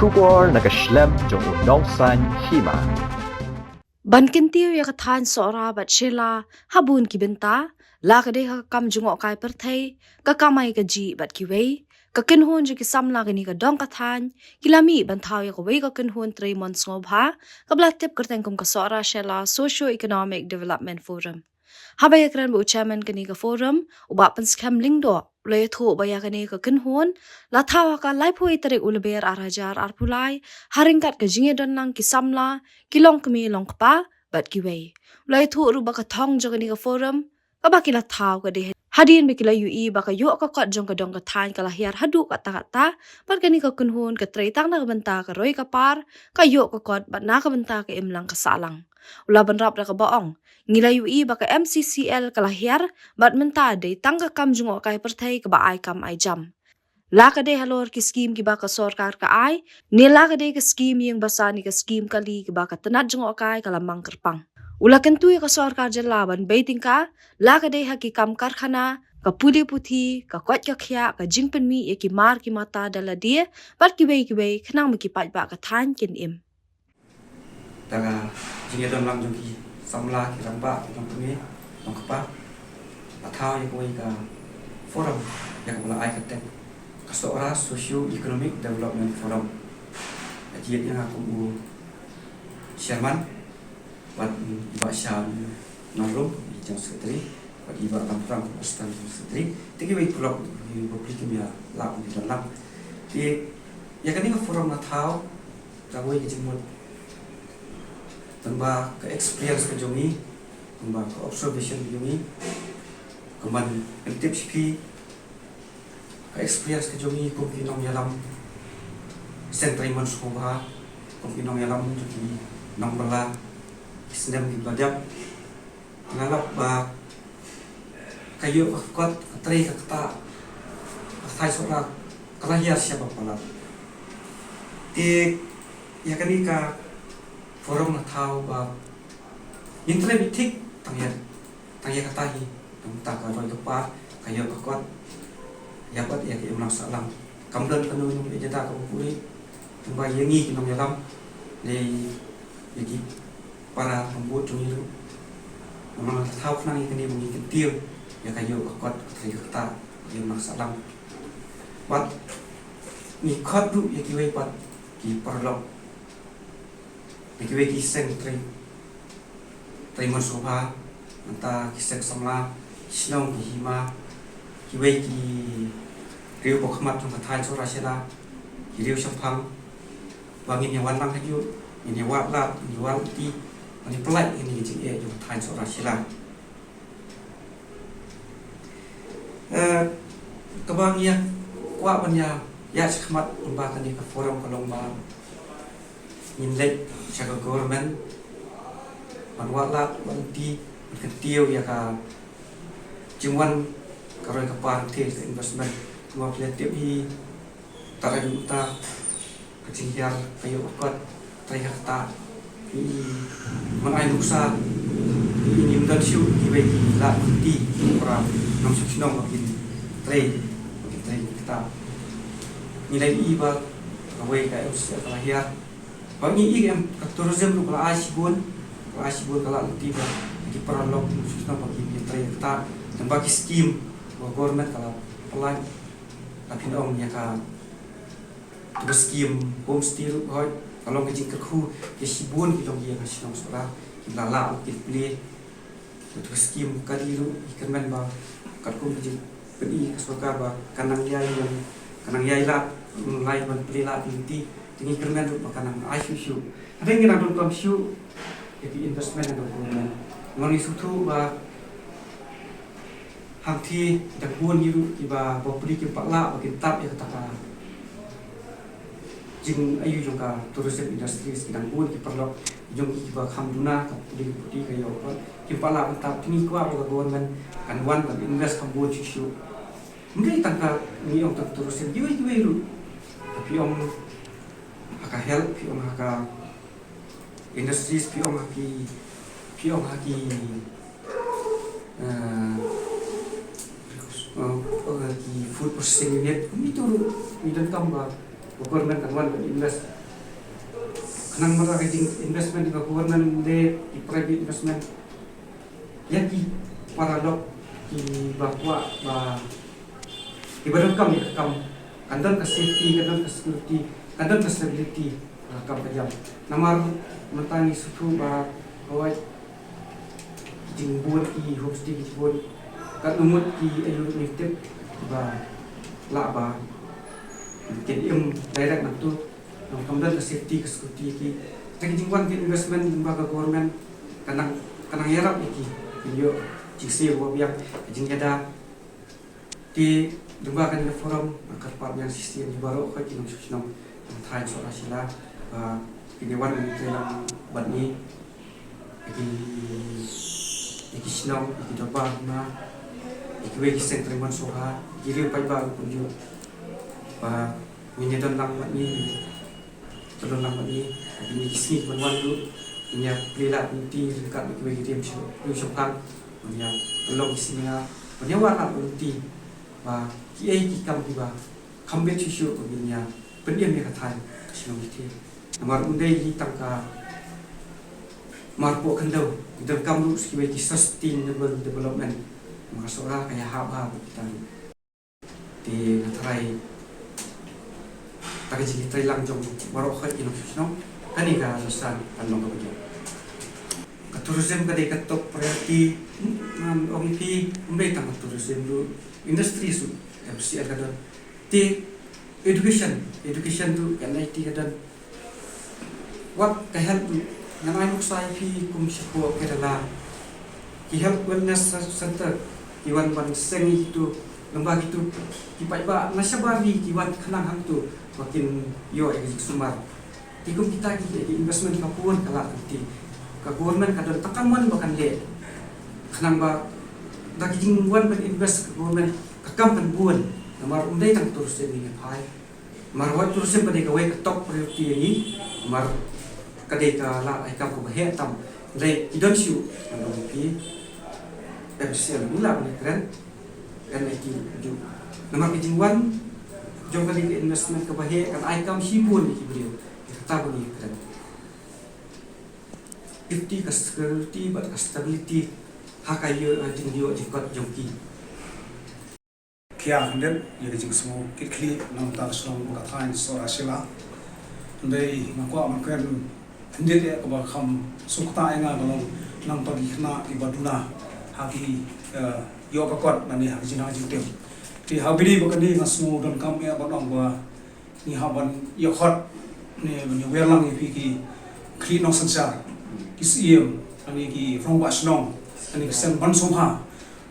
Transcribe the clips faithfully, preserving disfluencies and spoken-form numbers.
Khubor na ka shlem jong u nongsan hima. Ban kyntiew ïa ka thaiñ Sohra bad Shella ha bun ki bynta, la ka dei ha ka kam jngohkai pyrthei, ka kamai kajih bad kiwei, ka kynhun jong ki samla kane ka dong ka thaiñ ki la mih ban thaw ïa kawei ka kynhun trei mon sngewbha kaba la tip kyrteng kum ka Sohra Shella Socio Economic Development Forum. Haba ïakren bad u chairman kane ka forum, u Bah Pynskhem Lyngdoh, u la ïathuh ba ïa kane ka kynhun la thaw ha ka laiphew tarik u Lber ar hajar arphew lai, ha ryngkat ka jingïadonlang ki samla, ki longkmie longkpa bad kiwei. U la ïathuh ruh ba ka thong jong kane ka forum kaba ki la thaw ka dei hadien ba ki la ïohi ba ka ïoh ka kot jong ka dong ka thaiñ ka la hiar haduh katta katta, bad kane ka kynhun ka trei tang na ka bynta ka roi ka par, ka ïoh ka kot bad na ka bynta ka imlang ka sahlang. U la bynrap da kaba ong, ngi la ïohi ba ka M C C L ka la hiar, bad mynta dei tang ka kam jngohkai pyrthei kaba ai kam ai jam. La ka dei halor ki skim kiba ka sorkar ka ai, ne la ka dei ka skim ïing basa ne ka skim kali kiba ka tnat jngohkai ka la mang kyrpang. U la kyntu ïa ka sorkar jylla ban bei tyngka, la ka dei ha ki kam karkhana, ka pule puthi, ka koit ka khiah, ka jingpynmih ïa ki mar ki mata da lade, bad kiwei kiwei khnang ba ki paidbah ka thaiñ kin im. Da ka jingïadonlang jong ki samla, ki rangbah, ki longkmie longkpa, la thaw ïa kawei ka forum ïa kaba la ai kyrteng ka Sohra Socio Economic Development Forum. La jied ïa nga kum u chairman, bad i Bah Shah Nongrum, i General Secretary, bad i Bah Lamprang, Assistant General Secretary. Te kiwei paralok, kiba plie kim ïa lah ban ïadonlang. Te ïa kane ka forum la thaw da kawei ka jingmut, tang ba ka experience ka jong ngi, tang ba ka observation ka jong ngi, kumban pyntip sha phi ka experience ka jong ngi kum ki nongïalam seng trei mon sngewbha, kum ki nongïalam jong ki nongbylla ki snem kiba la dep. Nga lap ba ka ïoh ka kot, ka trei ka ktah, ka thaiñ Sohra ka la hiar sha ba palat. Te ïa kane ka forum nga thaw ba ngin trei beit thik tang ïa, tang ïa kata hi, tang kata ka roi ka par, ka ïoh ka kot, ïa bad ïa ka imlang sahlang. Kam don kano kano ka jaka kaba puri, tang ba ïa ngi ki nongïalam, ne ïa ki para pynbud jong ngi ruh, namar nga thaw khnang ïa kane ba ngi kyntiew ïa ka ïoh ka kot, ka trei ka ktah, ka imlang sahlang. Bad ngi khot ruh ïa kiwei pat ki paralok na kiwei ki seng trei, trei mon sngewbha, nangta ki seng samla, ki shnong, ki hima, kiwei ki riew bakhmat jong ka thaiñ Sohra Shella, ki riew shemphang, ba ngin ïa wan lang hajuh, ngin ïa wad lad, ngin ïa wad lynti, ngin ïa pynlait ïa kane ka jingeh jong ka thaiñ Sohra Shella. Eh, kaba ngi ïa kwah ban ïa ïaid shakhmat lyngba kane ka forum ka long ba ngin leit sha ka government ban wad lad, wad lynti, ban kyntiew ïa ka jingwan ka roi ka par, ka investment. Kumba phi la tip hi, tang haduh mynta ka jinghiar ka ïoh ka kot, trei ka ktah, ngi, man ai nuksa, ngi, ngim don shuh kiwei ki lad ki lynti, ki para nongshong shnong ba kin trei, ba kin trei ka ktah. Ngi la ïohi ba kawei ka M C C L ka la hiar. Ba ngi ïohi em ka tourism ruh ka la ai shibun, ka la ai shibun ka lad lynti ba ki paralok nongshong shnong ba kin trei ka ktah. Tang ba ki skim ba government ka la pynlait, la pynong ïa ka tu ka skim homestay ruh, hooid, ka long ka jingkyrkhu ïa shibun ki longïing ha shnong Sohra, ki la lah ki plie. Tu ka skim kali ruh ngi kyrmen ba katkum ka jingpyni ka sorkar ba kan nang ïai ban, kan nang ïai lad, lai ban plie lad lynti, te ngi kyrmen ruh ba kan nang ai shuh shuh. Hynrei ngi nang donkam shuh ïa ki investment na ka government. Ngi sngewthuh ba hangthie dang bun hi ruh kiba bapli kim pat lah ba kin tap ïa kata ka jingayu jong ka tourism industries. Ki dang bun ki paralok jong ngi kiba kham duna ka pule ka puthi ka ïoh, kim pat lah ban tap. Te ngi kwah ba ka government kan wan ban invest kham bun shuh shuh. Ym dei tang ka, ngi ong tang tourism, kiwei kiwei ruh. Phi ong ha ka health, phi ong ha ka industries, phi ong ha ki, phi ong ha ki, eh, eh, ha ki food processing unit, kumne to ruh ngi donkam ba Government kan wan ban invest. Khnang mynta ka jing investment ka government leh ki private investment, ïa ki para lok kiba kwah ba, kiba donkam ïa ka kam, kan don ka safety, kan don ka security, kan don ka stability ha ka kam ka jam. Namar mynta ngi sngewthuh ba hooid ki jingbun, ki homestay ki jingbun, katno ngut ki aïu ngi tip ba lah ba kin im direct nangtu. Nang kam don ka safety, ka security ki. Te ka jingwan ka investment lyngba ka government ka nang, ka nang ïarap ïa ki. Kin ïoh jingsiew ba biang, ka jingïada. Te lyngba kane ka forum nga kyrpad biang shisien ïa baroh khoit ki nongshong shnong, nongthaw shnong Sohra Shella, ba kin ïa wan ban trei lang bad ngi. Ïa ki, ïa ki shnong, ïa ki dorbar hima, ïa kiwei ki seng trei mon sngewbha, ïa ki riew paidbah ruh kumjuh. Ba ngin ïa don lang bad ngi, ngin ïa don lang bad ngi, ha kine ki sngi ban wan ruh, ngin ïa plie lad lynti ryngkat bad kiwei ki riew shong, riew shongphang, ngin ïa pynlong ki seminar, ngin ïa wad lad lynti, ba kiei ki kam kiba kham bit shuh shuh ba ngin ïa pynim ïa ka thaiñ shnong Ithiar. Namar ym dei hi tang ka marpoh khyndew, ngi donkam ruh sa kiwei ki sustainable development. Namar ka Sohra ka ïahap bha bad kita ruh. Te nga tharai ta ka jingtrei lang jong baroh khoit ki nongshong shnong, kane ka jingsan kan long kaba jop. Ka tourism ka dei ka top priority. Ngan ong ïa phi, ym dei tang ka tourism ruh, industry ruh, M C L ka don. Te education, education ruh, N I T ka don. Wat ka health ruh, ngan ai nuksa ïa phi kum shapoh Kerala. Ki health wellness center ki wan ban seng ïa kitu, lyngba kitu ki paidbah na shabar ri ki wan khnang hangtu ba kin ïoh ïa ka jingsumar. Te kum kita ki, ki investment ka bun ka lad lynti. Ka government ka don tang ka mon ba kan leh. Khnang ba da ki jingwan ban invest ka government, ka kam kan bun. Namar ym dei tang tourism ngi ngi phai. Namar hooid tourism ka dei kawei ka top priority ïa ngi. Namar ka dei ka lad ai kam kaba heh tam. Hynrei ki don shuh, ngan ong ïa phi, M C L ruh lah ban ïakren, N I T ruh kumjuh. Namar ka jingwan jong kane ka investment kaba heh kan ai kam shibun ïa ki briew. Ïa kata ba ngi ïakren. Safety, ka security bad ka stability ha ka ïoh, ha jingïoh jingkot jong ki. Khia khyndiat ïa ka jingsngew kitkhlieh na ka bynta ka shnong bad ka thaiñ Sohra Shella. Hynrei nga kwah ban kren khyndiat ïa kaba kham sngewthuh ïa nga ka long na ka bynta ki khynnah kiba duna ha ki, eh, ïoh ka kot lane ha ka jingnang jingtip. Te ha kaba ïadei bad kane nga sngew donkam ïa ban ong ba ngi hap ban ïa khot ne ban ïa wer lang ïa phi ki khlieh nongsynshar, ki syiem, lane ki rangbah shnong, lane ki seng ban sngewbha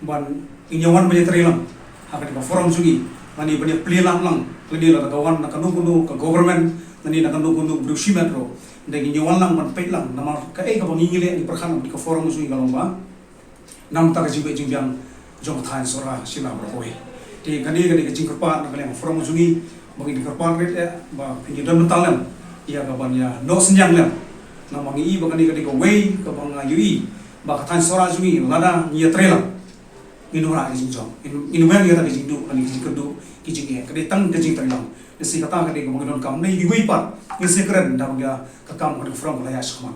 ban ngin ïa wan ban ïa trei lang ha kane ka forum jong ngi, lane ban ïa plie lad lang, lane lada ka wan na kano kano ka government, lane na kano kano ka briew shimet ruh, hynrei ngin ïa wan lang ban peit lang namar kaei kaba ngi ngi leh, ngi pyrkhat na kane ka forum jong ngi ka long ba na ka bynta ka jingbieit jingbiang jong ka thaiñ Sohra Shella baroh kawei. Te kane ka dei ka jingkyrpad na ka liang forum jong ngi ba ngin kyrpad rit eh ba phin ïa don bynta lem ïa ka ban ïa noh synñiang lem. Namar ngi i ba kane ka dei kawei kaba nga ïohi ba ka thaiñ Sohra jong ngi lada ngi ïa trei lang, ngin wanrah ka jingjop, ngin, ngin weng ïa ka jingduh, ka jingkyrduh, ka jingeh, ka dei tang ka jingtrei lang. Te shi kata ka dei kaba ngi donkam, ne iwei pat ngin sa kren da ba ka kam ka dei ka forum ka la ïa shikmat.